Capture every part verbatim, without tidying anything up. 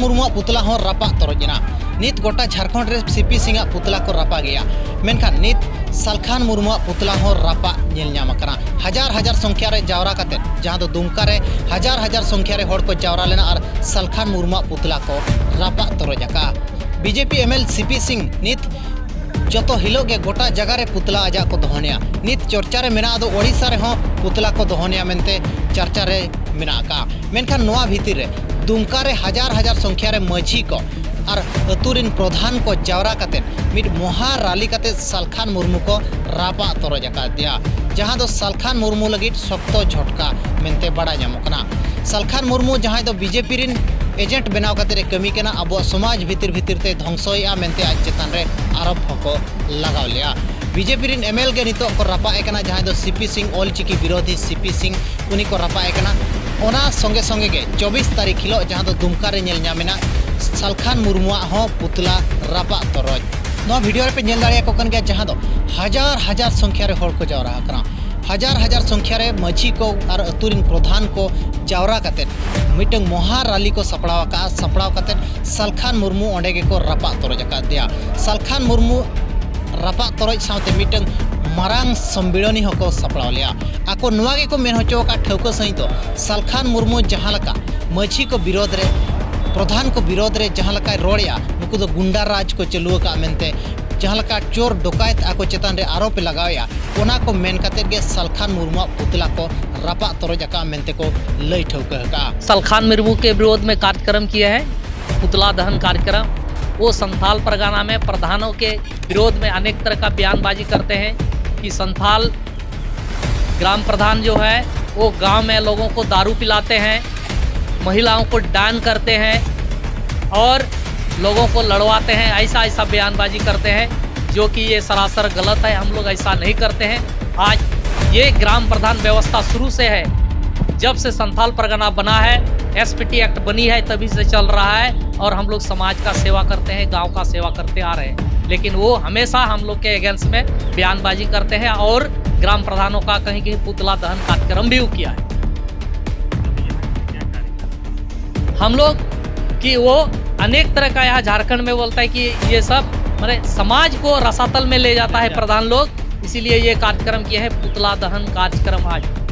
ᱢᱩᱨᱢᱩᱣᱟᱜ ᱯᱩᱛᱞᱟ ᱦᱚᱸ ᱨᱟᱯᱟᱜ ᱛᱚᱨᱚᱡ ᱮᱱᱟ᱾ ᱱᱤᱛ ᱜᱚᱴᱟ ᱡᱷᱟᱲᱠᱷᱚᱸᱰ ᱨᱮ ᱥᱤᱯᱤ ᱥᱤᱝ ᱟᱜ ᱯᱩᱛᱞᱟ ᱠᱚ ᱨᱟᱯᱟᱜ ᱜᱮᱭᱟ, ᱢᱮᱱᱠᱷᱟᱱ ᱱᱤᱛ ᱥᱟᱞᱠᱷᱟᱱ ᱢᱩᱨᱢᱩᱣᱟᱜ ᱯᱩᱛᱞᱟ ᱦᱚᱸ ᱨᱟᱯᱟᱜ ᱧᱮᱞ ᱧᱟᱢ ᱟᱠᱟᱱᱟ᱾ ᱦᱟᱡᱟᱨ ᱦᱟᱡᱟᱨ ᱥᱚᱝᱠᱷᱭᱟ ᱨᱮ ᱡᱟᱣᱨᱟ ᱠᱟᱛᱮ, ᱡᱟᱦᱟᱸ ᱫᱚ ᱫᱩᱢᱠᱟ ᱨᱮ ᱦᱟᱡᱟᱨ ᱦᱟᱡᱟᱨ ᱥᱚᱝᱠᱷᱭᱟ ᱨᱮ ᱦᱚᱲ ᱠᱚ ᱡᱟᱣᱨᱟ ᱞᱮᱱᱟ ᱟᱨ ᱥᱟᱞᱠᱷᱟᱱ ᱢᱩᱨᱢᱩᱣᱟᱜ ᱯᱩᱛᱞᱟ ᱠᱚ ᱨᱟᱯᱟᱜ ᱛᱚᱨᱚᱡ ᱟᱠᱟᱫᱼᱟ᱾ ᱵᱤᱡᱮᱯᱤ ᱮᱢᱮᱞ ᱥᱤᱯᱤ ᱥᱤᱝ ᱱᱤᱛ ᱡᱚᱛᱚ ᱦᱤᱞᱳᱜ ᱜᱮ ᱜᱚᱴᱟ ᱡᱟᱭᱜᱟ ᱨᱮ ᱯᱩᱛᱞᱟ ᱟᱡᱟᱜ ᱠᱚ ᱫᱚᱦᱚᱱᱮᱭᱟ᱾ ᱱᱤᱛ ᱪᱚᱨᱪᱟ ᱨᱮ ᱢᱮᱱᱟᱜ ᱫᱚ ᱳᱰᱤᱥᱟ ᱨᱮᱦᱚᱸ ᱯᱩᱛᱞᱟ ᱠᱚ ᱫᱚᱦᱚᱱᱮᱭᱟ ᱢᱮᱱᱛᱮ ᱪᱟᱨᱪᱟ ᱨᱮ ᱢᱮᱱᱟᱜ ᱟᱠᱟᱫᱼᱟ᱾ ᱢᱮᱱᱠᱷᱟᱱ ᱱᱚᱣᱟ ᱵᱷᱤᱛᱤᱨ ᱨᱮ ᱫᱩᱢᱠᱟ ᱨᱮ ᱦᱟᱡᱟᱨ ᱦᱟᱡᱟᱨ ᱥᱚᱝᱠᱷᱭᱟ ᱨᱮ ᱢᱟᱹᱡᱷᱤ ᱠᱚ ᱟᱨ ᱟᱹᱛᱩ ᱨᱤᱱ ᱯᱨᱚᱫᱷᱟᱱ ᱠᱚ ᱡᱟᱣᱨᱟ ᱠᱟᱛᱮ ᱢᱤᱫ ᱢᱚᱦᱟ ᱨᱟᱞᱤ ᱠᱟᱛᱮ ᱥᱟᱞᱠᱷᱟᱱ ᱢᱩᱨᱢᱩ ᱠᱚ ᱨᱟᱯᱟᱜ ᱛᱚᱨᱚᱡ ᱟᱠᱟᱫᱮᱭᱟ, ᱡᱟᱦᱟᱸ ᱫᱚ ᱥᱟᱞᱠᱷᱟᱱ ᱢᱩᱨᱢᱩ ᱞᱟᱹᱜᱤᱫ ᱥᱚᱠᱛᱚ ᱡᱷᱚᱴᱠᱟ ᱢᱮᱱᱛᱮ ᱵᱟᱲᱟᱭ ᱧᱟᱢᱚᱜ ᱠᱟᱱᱟ᱾ ᱥᱟᱞᱠᱷᱟᱱ ᱢᱩᱨᱢᱩ, ᱡᱟᱦᱟᱸᱭ ᱫᱚ ᱵᱤᱡᱮᱯᱤ ᱨᱤᱱ ᱮᱡᱮᱱᱴ ᱵᱮᱱᱟᱣ ᱠᱟᱛᱮ ᱮ ᱠᱟᱹᱢᱤ ᱠᱟᱱᱟ, ᱟᱵᱚᱣᱟᱜ ᱥᱚᱢᱟᱡᱽ ᱵᱷᱤᱛᱤᱨ ᱵᱷᱤᱛᱤᱨ ᱛᱮ ᱫᱷᱚᱝᱥᱚᱭᱮᱫᱼᱟ ᱢᱮᱱᱛᱮ ᱟᱡ ᱪᱮᱛᱟᱱ ᱨᱮ ᱟᱨᱳᱯ ᱦᱚᱸᱠᱚ ᱞᱟᱜᱟᱣ ᱞᱮᱫᱼᱟ᱾ ᱵᱤᱡᱮᱯᱤ ᱨᱤᱱ ᱮᱢᱮᱞ ᱜᱮ ᱱᱤᱛᱚᱜ ᱠᱚ ᱨᱟᱯᱟᱜ ᱮ ᱠᱟᱱᱟ, ᱡᱟᱦᱟᱸᱭ ᱫᱚ ᱥᱤᱯᱤ ᱥᱤᱝ, ᱚᱞ ᱪᱤᱠᱤ ᱵᱤᱨᱳᱫᱷᱤ ᱥᱤᱯᱤ ᱥᱤᱝ, ᱩᱱᱤ ᱠᱚ ᱨᱟᱯᱟᱜ ᱮ ᱠᱟᱱᱟ᱾ ᱚᱱᱟ ᱥᱚᱸᱜᱮ ᱥᱚᱸᱜᱮ ᱜᱮ ᱪᱚᱵᱵᱤᱥ ᱛᱟᱹᱨᱤᱠᱷ ᱦᱤᱞᱳᱜ, ᱡᱟᱦᱟᱸ ᱫᱚ ᱫᱩᱢᱠᱟ ᱨᱮ ᱧᱮᱞ ᱧᱟᱢ ᱮᱱᱟ, ᱥᱟᱞᱠᱷᱟᱱ ᱢᱩᱨᱢᱩᱣᱟᱜ ᱦᱚᱸ ᱯᱩᱛᱞᱟ ᱨᱟᱯᱟᱜ ᱛᱚᱨᱚᱡ᱾ ᱱᱚᱣᱟ ᱵᱷᱤᱰᱤᱭᱳ ᱨᱮᱯᱮ ᱧᱮᱞ ᱫᱟᱲᱮᱭᱟᱠᱚ ᱠᱟᱱ ᱜᱮᱭᱟ, ᱡᱟᱦᱟᱸ ᱫᱚ ᱦᱟᱡᱟᱨ ᱦᱟᱡᱟᱨ ᱥᱚᱝᱠᱷᱭᱟ ᱨᱮ ᱦᱚᱲ ᱠᱚ ᱡᱟᱣᱨᱟ ᱟᱠᱟᱱᱟ᱾ ᱦᱟᱡᱟᱨ ᱦᱟᱡᱟᱨ ᱥᱚᱝᱠᱷᱭᱟ ᱨᱮ ᱢᱟᱹᱡᱷᱤ ᱠᱚ ᱟᱨ ᱟᱹᱛᱩ ᱨᱤᱱ ᱯᱨᱚᱫᱷᱟᱱ ᱠᱚ ᱡᱟᱣᱨᱟ ᱠᱟᱛᱮ ᱢᱤᱫᱴᱟᱝ ᱢᱚᱦᱟ ᱨᱟᱞᱤ ᱠᱚ ᱥᱟᱯᱲᱟᱣ ᱟᱠᱟᱫᱼᱟ᱾ ᱥᱟᱯᱲᱟᱣ ᱠᱟᱛᱮ ᱥᱟᱞᱠᱷᱟᱱ ᱢᱩᱨᱢᱩ ᱚᱸᱰᱮ ᱜᱮᱠᱚ ᱨᱟᱯᱟᱜ ᱛᱚᱨᱚᱡ ᱟᱠᱟᱫᱮᱭᱟ᱾ ᱥᱟᱞᱠᱷᱟᱱ ᱢᱩᱨᱢᱩ ᱨᱟᱯᱟᱜ ᱛᱚᱨᱚᱡ ᱥᱟᱶᱛᱮ ᱢᱤᱫᱴᱟᱝ ᱢᱟᱨᱟᱝ ᱥᱚᱢᱢᱤᱞᱚᱱᱤ ᱦᱚᱸᱠᱚ ᱥᱟᱯᱲᱟᱣ ᱞᱮᱫᱼᱟ᱾ ᱟᱠᱚ ᱱᱚᱣᱟ ᱜᱮᱠᱚ ᱢᱮᱱ ᱦᱚᱪᱚ ᱟᱠᱟᱫ ᱴᱷᱟᱹᱣᱠᱟᱹ ᱥᱟᱺᱦᱤᱡ ᱫᱚ, ᱥᱟᱞᱠᱷᱟᱱ ᱢᱩᱨᱢᱩ ᱡᱟᱦᱟᱸ ᱞᱮᱠᱟ ᱢᱟᱹᱡᱷᱤ ᱠᱚ ᱵᱤᱨᱳᱫᱷ ᱨᱮ, ᱯᱨᱚᱫᱷᱟᱱ ᱠᱚ ᱵᱤᱨᱳᱫᱷ ᱨᱮ ᱡᱟᱦᱟᱸ ᱞᱮᱠᱟᱭ ᱨᱚᱲᱮᱫᱼᱟ, ᱱᱩᱠᱩ ᱫᱚ ᱜᱩᱱᱰᱟ ᱨᱟᱡᱽ ᱠᱚ ᱪᱟᱹᱞᱩ ᱟᱠᱟᱫ ᱢᱮᱱᱛᱮ ᱡᱟᱦᱟᱸ ᱞᱮᱠᱟ ᱪᱳᱨ ᱰᱚᱠᱟᱭᱛ ᱟᱠᱚ ᱪᱮᱛᱟᱱ ᱨᱮ ᱟᱨᱳᱯ ᱮ ᱞᱟᱜᱟᱣᱮᱫᱼᱟ, ᱚᱱᱟ ᱠᱚ ᱢᱮᱱ ᱠᱟᱛᱮ ᱜᱮ ᱥᱟᱞᱠᱷᱟᱱ ᱢᱩᱨᱢᱩᱣᱟᱜ ᱯᱩᱛᱞᱟ ᱠᱚ ᱨᱟᱯᱟᱜ ᱛᱚᱨᱚᱡ ᱟᱠᱟᱫᱼᱟ ᱢᱮᱱᱛᱮ ᱠᱚ ᱞᱟᱹᱭ ᱴᱷᱟᱹᱣᱠᱟᱹ ᱟᱠᱟᱫᱼᱟ᱾ सलखान मुर्मू के विरोध में कार्यक्रम किए हैं, पुतला दहन कार्यक्रम। वो संथाल परगना में प्रधानों के विरोध में अनेक तरह का बयानबाजी करते हैं कि संथाल ग्राम प्रधान जो है, वो गांव में लोगों को दारू पिलाते हैं, महिलाओं को डांस करते हैं और लोगों को लड़वाते हैं। ऐसा ऐसा बयानबाजी करते हैं, जो कि ये सरासर गलत है। हम लोग ऐसा नहीं करते हैं। आज ये ग्राम प्रधान व्यवस्था शुरू से है, जब से संथाल परगना बना है, एसपीटी एक्ट बनी है, तभी से चल रहा है। और हम लोग समाज का सेवा करते हैं, गांव का सेवा करते आ रहे हैं, लेकिन वो हमेशा हम लोग के अगेंस्ट में बयानबाजी करते हैं और ग्राम प्रधानों का कहीं कहीं पुतला दहन कार्यक्रम भी किया है। हम लोग कि वो अनेक तरह का यहाँ झारखंड में बोलता है कि ये सब, माने, समाज को रसातल में ले जाता है प्रधान लोग। इसीलिए ये कार्यक्रम किया है, पुतला दहन कार्यक्रम आज,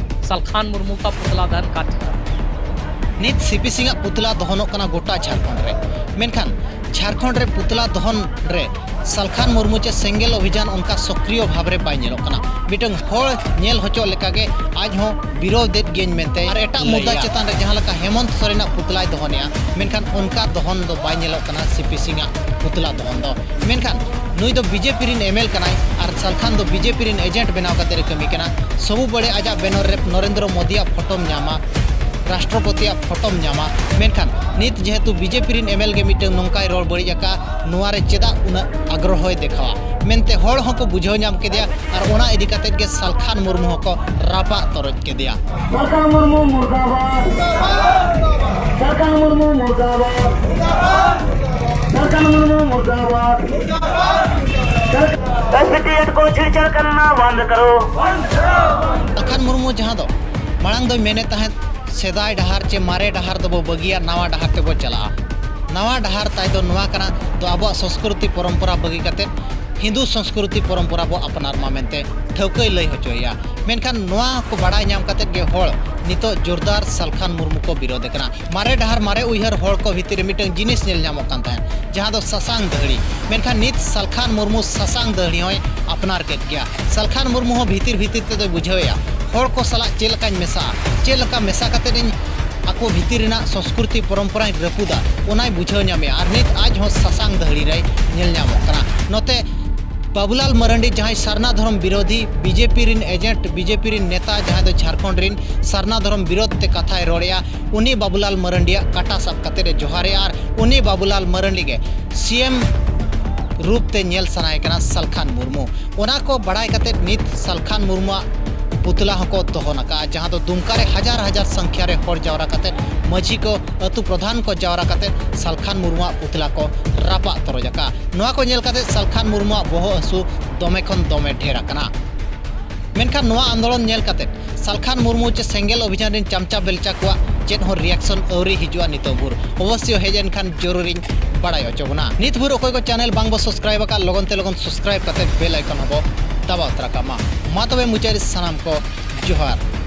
सलखान मुर्मू का पुतला दहन कार्यक्रम। ᱱᱤᱛ ᱥᱤᱯᱤ ᱥᱤᱝ ᱟᱜ ᱯᱩᱛᱞᱟ ᱫᱚᱦᱚᱱᱚᱜ ᱠᱟᱱᱟ ᱜᱚᱴᱟ ᱡᱷᱟᱲᱠᱷᱚᱸᱰ ᱨᱮ᱾ ᱢᱮᱱᱠᱷᱟᱱ ᱡᱷᱟᱲᱠᱷᱚᱸᱰ ᱨᱮ ᱯᱩᱛᱞᱟ ᱫᱚᱦᱚᱱ ᱨᱮ ᱥᱟᱞᱠᱷᱟᱱ ᱢᱩᱨᱢᱩ ᱪᱮ ᱥᱮᱸᱜᱮᱞ ᱚᱵᱷᱤᱡᱟᱱ ᱚᱱᱠᱟ ᱥᱚᱠᱨᱤᱭᱚ ᱵᱷᱟᱵᱽ ᱨᱮ ᱵᱟᱭ ᱧᱮᱞᱚᱜ ᱠᱟᱱᱟ᱾ ᱢᱤᱫᱴᱟᱝ ᱦᱚᱲ ᱧᱮᱞ ᱦᱚᱪᱚ ᱞᱮᱠᱟᱜᱮ ᱟᱡ ᱦᱚᱸ ᱵᱤᱨᱳᱫᱷ ᱮᱫ ᱜᱤᱭᱟᱹᱧ ᱢᱮᱱᱛᱮ᱾ ᱟᱨ ᱮᱴᱟᱜ ᱢᱩᱫᱽᱫᱟ ᱪᱮᱛᱟᱱ ᱨᱮ ᱡᱟᱦᱟᱸ ᱞᱮᱠᱟ ᱦᱮᱢᱚᱱᱛ ᱥᱚᱨᱮᱱᱟᱜ ᱯᱩᱛᱞᱟᱭ ᱫᱚᱦᱚᱱᱮᱜᱼᱟ, ᱢᱮᱱᱠᱷᱟᱱ ᱚᱱᱠᱟ ᱫᱚᱦᱚᱱ ᱫᱚ ᱵᱟᱭ ᱧᱮᱞᱚᱜ ᱠᱟᱱᱟ ᱥᱤᱯᱤ ᱥᱤᱝ ᱟᱜ ᱯᱩᱛᱞᱟ ᱫᱚᱦᱚᱱ ᱫᱚ᱾ ᱢᱮᱱᱠᱷᱟᱱ ᱱᱩᱭ ᱫᱚ ᱵᱤᱡᱮᱯᱤ ᱨᱤᱱ ᱮᱢᱮᱞ ᱠᱟᱱᱟᱭ ᱟᱨ ᱥᱟᱞᱠᱷᱟᱱ ᱫᱚ ᱵᱤᱡᱮᱯᱤ ᱨᱤᱱ ᱮᱡᱮᱱᱴ ᱵᱮᱱᱟᱣ ᱠᱟᱛᱮ ᱨᱮ ᱠᱟᱹᱢᱤ ᱠᱟᱱᱟ᱾ ᱥᱚᱵᱩ ᱵᱟᱹᱲᱮ ᱟᱡᱟᱜ ᱵᱮᱱᱚᱨ ᱨᱮ ᱱᱚᱨᱮᱱᱫᱨᱚ ᱢᱳᱫᱤᱭᱟᱜ ᱯᱷᱳᱴᱳᱢ ᱧᱟᱢᱟ, ᱨᱟᱥᱴᱨᱚᱯᱚᱛᱤᱭᱟᱜ ᱯᱷᱳᱴᱳᱢ ᱧᱟᱢᱟ᱾ ᱢᱮᱱᱠᱷᱟᱱ ᱱᱤᱛ ᱡᱮᱦᱮᱛᱩ ᱵᱤᱡᱮᱯᱤ ᱨᱤᱱ ᱮᱢᱮᱞ ᱜᱮ ᱢᱤᱫᱴᱟᱝ ᱱᱚᱝᱠᱟᱭ ᱨᱚᱲ ᱵᱟᱹᱲᱤᱡ ᱟᱠᱟᱫᱼᱟ, ᱱᱚᱣᱟ ᱨᱮ ᱪᱮᱫᱟᱜ ᱩᱱᱟᱹᱜ ᱟᱜᱽᱨᱚᱦᱚᱭ ᱫᱮᱠᱷᱟᱣᱟ ᱢᱮᱱᱛᱮ ᱦᱚᱲ ᱦᱚᱸᱠᱚ ᱵᱩᱡᱷᱟᱹᱣ ᱧᱟᱢ ᱠᱮᱫᱮᱭᱟ᱾ ᱟᱨ ᱚᱱᱟ ᱤᱫᱤ ᱠᱟᱛᱮᱫ ᱜᱮ ᱥᱟᱞᱠᱷᱟᱱ ᱢᱩᱨᱢᱩ ᱦᱚᱸᱠᱚ ᱨᱟᱯᱟᱜ ᱛᱚᱨᱚᱡ ᱠᱮᱫᱮᱭᱟ᱾ ᱥᱟᱞᱠᱷᱟᱱ ᱢᱩᱨᱢᱩ ᱢᱩᱨᱫᱟᱵᱟᱫ᱾ ᱥᱟᱞᱠᱷᱟᱱ ᱢᱩᱨᱢᱩ ᱢᱩᱨᱫᱟᱵᱟᱫ᱾ ᱥᱟᱞᱠᱷᱟᱱ ᱢᱩᱨᱢᱩ ᱢᱩᱨᱫᱟᱵᱟᱫ᱾ एसपीटी को छेड़छाड़ करना बंद करो। ᱥᱟᱞᱠᱷᱟᱱ ᱢᱩᱨᱢᱩ ᱡᱟᱦᱟᱸ ᱫᱚ ᱢᱟᱲᱟᱝ ᱫᱚᱭ ᱢᱮᱱᱮᱫ ᱛᱟᱦᱮᱸᱫ, ᱥᱮᱫᱟᱭ ᱰᱟᱦᱟᱨ ᱪᱮ ᱢᱟᱨᱮ ᱰᱟᱦᱟᱨ ᱫᱚᱵᱚ ᱵᱟᱹᱜᱤᱭᱟ, ᱱᱟᱣᱟ ᱰᱟᱦᱟᱨ ᱛᱮᱵᱚ ᱪᱟᱞᱟᱜᱼᱟ᱾ ᱱᱟᱣᱟ ᱰᱟᱦᱟᱨ ᱛᱟᱭ ᱫᱚ ᱱᱚᱣᱟ ᱠᱟᱱᱟ, ᱫᱚ ᱟᱵᱚᱣᱟᱜ ᱥᱚᱸᱥᱠᱨᱩᱛᱤ ᱯᱚᱨᱚᱢᱯᱚᱨᱟ ᱵᱟᱹᱜᱤ ᱠᱟᱛᱮᱫ, ᱦᱤᱱᱫᱩ ᱥᱚᱸᱥᱠᱨᱩᱛᱤ ᱯᱚᱨᱚᱢᱯᱚᱨᱟ ᱵᱚ ᱟᱯᱱᱟᱨ ᱢᱟ ᱢᱮᱱᱛᱮ ᱴᱷᱟᱹᱣᱠᱟᱹᱭ ᱞᱟᱹᱭ ᱦᱚᱪᱚᱭᱮᱭᱟ᱾ ᱢᱮᱱᱠᱷᱟᱱ ᱱᱚᱣᱟ ᱠᱚ ᱵᱟᱲᱟᱭ ᱧᱟᱢ ᱠᱟᱛᱮᱫ ᱜᱮ ᱦᱚᱲ ᱱᱤᱛᱚᱜ ᱡᱳᱨᱫᱟᱨ ᱥᱟᱞᱠᱷᱟᱱ ᱢᱩᱨᱢᱩ ᱠᱚ ᱵᱤᱨᱳᱫᱮ ᱠᱟᱱᱟ᱾ ᱢᱟᱨᱮ ᱰᱟᱦᱟᱨ, ᱢᱟᱨᱮ ᱩᱭᱦᱟᱹᱨ ᱦᱚᱲ ᱠᱚ ᱵᱷᱤᱛᱤᱨ ᱨᱮ ᱢᱤᱫᱴᱟᱝ ᱡᱤᱱᱤᱥ ᱧᱮᱞ ᱧᱟᱢᱚᱜ ᱠᱟᱱ ᱛᱟᱦᱮᱸᱫ, ᱡᱟᱦᱟᱸ ᱫᱚ ᱥᱟᱥᱟᱝ ᱫᱟᱹᱦᱲᱤ᱾ ᱢᱮᱱᱠᱷᱟᱱ ᱱᱤᱛ ᱥᱟᱞᱠᱷᱟᱱ ᱢᱩᱨᱢᱩ ᱥᱟᱥᱟᱝ ᱫᱟᱹᱦᱲᱤ ᱦᱚᱸᱭ ᱟᱯᱱᱟᱨ ᱠᱮᱫ ᱜᱮᱭᱟ᱾ ᱥᱟᱞᱠᱷᱟᱱ ᱢᱩᱨᱢᱩ ᱦᱚᱸ ᱵᱷᱤᱛᱤᱨ ᱵᱷᱤᱛᱤᱨ ᱛᱮᱫᱚᱭ ᱵᱩᱡᱷᱟᱹᱣᱮᱫᱼᱟ, ᱦᱚᱲ ᱠᱚ ᱥᱟᱞᱟᱜ ᱪᱮᱫ ᱞᱮᱠᱟᱧ ᱢᱮᱥᱟᱜᱼᱟ, ᱪᱮᱫ ᱞᱮᱠᱟ ᱢᱮᱥᱟ ᱠᱟᱛᱮᱫ ᱤᱧ ᱟᱠᱚ ᱵᱷᱤᱛᱤᱨ ᱨᱮᱱᱟᱜ ᱥᱚᱸᱥᱠᱨᱩᱛᱤ ᱯᱚᱨᱚᱢᱯᱚᱨᱟᱧ ᱨᱟᱹᱯᱩᱫᱟ, ᱚᱱᱟᱭ ᱵᱩᱡᱷᱟᱹᱣ ᱧᱟᱢᱮᱫᱼᱟ᱾ ᱟᱨ ᱱᱤᱛ ᱟᱡ ᱦᱚᱸ ᱥᱟᱥᱟᱝ ᱫᱟᱹᱦᱲᱤ ᱨᱮᱭ ᱧᱮᱞ ᱧᱟᱢᱚᱜ ᱠᱟᱱᱟ᱾ ᱱᱚᱛᱮ ᱵᱟᱵᱩᱞᱟᱞ ᱢᱟᱨᱟᱱᱰᱤ, ᱡᱟᱦᱟᱸᱭ ᱥᱟᱨᱱᱟ ᱫᱷᱚᱨᱚᱢ ᱵᱤᱨᱳᱫᱷᱤ, ᱵᱤᱡᱮᱯᱤ ᱨᱤᱱ ᱮᱡᱮᱱᱴ, ᱵᱤᱡᱮᱯᱤ ᱨᱤᱱ ᱱᱮᱛᱟ, ᱡᱟᱦᱟᱸᱭ ᱫᱚ ᱡᱷᱟᱲᱠᱷᱚᱸᱰ ᱨᱤᱱ ᱥᱟᱨᱱᱟ ᱫᱷᱚᱨᱚᱢ ᱵᱤᱨᱳᱫᱷ ᱛᱮ ᱠᱟᱛᱷᱟᱭ ᱨᱚᱲᱮᱫᱼᱟ, ᱩᱱᱤ ᱵᱟᱵᱩᱞᱟᱞ ᱢᱟᱨᱟᱱᱰᱤᱭᱟᱜ ᱠᱟᱴᱟ ᱥᱟᱵ ᱠᱟᱛᱮᱫ ᱮ ᱡᱚᱦᱟᱨᱮᱫᱼᱟ᱾ ᱟᱨ ᱩᱱᱤ ᱵᱟᱵᱩᱞᱟᱞ ᱢᱟᱨᱟᱱᱰᱤ ᱜᱮ ᱥᱤ ᱮᱢ ᱨᱩᱯ ᱛᱮ ᱧᱮᱞ ᱥᱟᱱᱟᱭᱮ ᱠᱟᱱᱟ ᱥᱟᱞᱠᱷᱟᱱ ᱢᱩᱨᱢᱩ᱾ ᱚᱱᱟ ᱠᱚ ᱵᱟᱲᱟᱭ ᱠᱟᱛᱮᱫ ᱱᱤᱛ ᱥᱟᱞᱠᱷᱟᱱ ᱢᱩᱨᱢᱩᱣᱟᱜ ᱯᱩᱛᱞᱟ ᱦᱚᱸᱠᱚ ᱫᱚᱦᱚᱱ ᱟᱠᱟᱫᱼᱟ, ᱡᱟᱦᱟᱸ ᱫᱚ ᱫᱩᱢᱠᱟ ᱨᱮ ᱦᱟᱡᱟᱨ ᱦᱟᱡᱟᱨ ᱥᱚᱝᱠᱷᱭᱟ ᱨᱮ ᱦᱚᱲ ᱡᱟᱣᱨᱟ ᱠᱟᱛᱮᱫ, ᱢᱟᱹᱡᱷᱤ ᱠᱚ, ᱟᱹᱛᱩ ᱯᱨᱚᱫᱷᱟᱱ ᱠᱚ ᱡᱟᱣᱨᱟ ᱠᱟᱛᱮᱫ ᱥᱟᱞᱠᱷᱟᱱ ᱢᱩᱨᱢᱩᱣᱟᱜ ᱯᱩᱛᱞᱟ ᱠᱚ ᱨᱟᱯᱟᱜ ᱛᱚᱨᱚᱡ ᱟᱠᱟᱫᱼᱟ᱾ ᱱᱚᱣᱟ ᱠᱚ ᱧᱮᱞ ᱠᱟᱛᱮᱫ ᱥᱟᱞᱠᱷᱟᱱ ᱢᱩᱨᱢᱩᱣᱟᱜ ᱵᱚᱦᱚᱜ ᱦᱟᱹᱥᱩ ᱫᱚᱢᱮ ᱠᱷᱚᱱ ᱫᱚᱢᱮ ᱰᱷᱮᱨ ᱟᱠᱟᱱᱟ᱾ ᱢᱮᱱᱠᱷᱟᱱ ᱱᱚᱣᱟ ᱟᱱᱫᱳᱞᱚᱱ ᱧᱮᱞ ᱠᱟᱛᱮᱫ ᱥᱟᱞᱠᱷᱟᱱ ᱢᱩᱨᱢᱩ ᱪᱮ ᱥᱮᱸᱜᱮᱞ ᱚᱵᱷᱤᱡᱟᱱ ᱨᱤᱱ ᱪᱟᱢᱪᱟ ᱵᱮᱞᱪᱟ ᱠᱚᱣᱟᱜ ᱪᱮᱫ ᱦᱚᱸ reaction ᱟᱹᱣᱨᱤ ᱦᱤᱡᱩᱜᱼᱟ ᱱᱤᱛᱚᱜ ᱵᱷᱳᱨ᱾ ᱚᱵᱚᱥᱥᱚ ᱦᱮᱡ ᱮᱱ ᱠᱷᱟᱱ ᱡᱚᱨᱩᱨᱤᱧ ᱵᱟᱲᱟᱭ ᱦᱚᱪᱚ ᱵᱚᱱᱟ᱾ ᱱᱤᱛ ᱵᱷᱳᱨ ᱚᱠᱚᱭ ᱠᱚ channel ᱵᱟᱝ ᱵᱚ subscribe ᱟᱠᱟᱫ, ᱞᱚᱜᱚᱱ ᱛᱮ ᱞᱚᱜᱚᱱ subscribe ᱠᱟᱛᱮ bell icon ᱦᱚᱸᱵᱚ ᱫᱟᱵᱟᱣ ᱛᱚᱨᱟ ᱠᱟᱜ ᱢᱟ᱾ ᱢᱟ ᱛᱚᱵᱮ ᱢᱩᱪᱟᱹᱫ ᱨᱮ ᱥᱟᱱᱟᱢ ᱠᱚ ᱡᱚᱦᱟᱨ᱾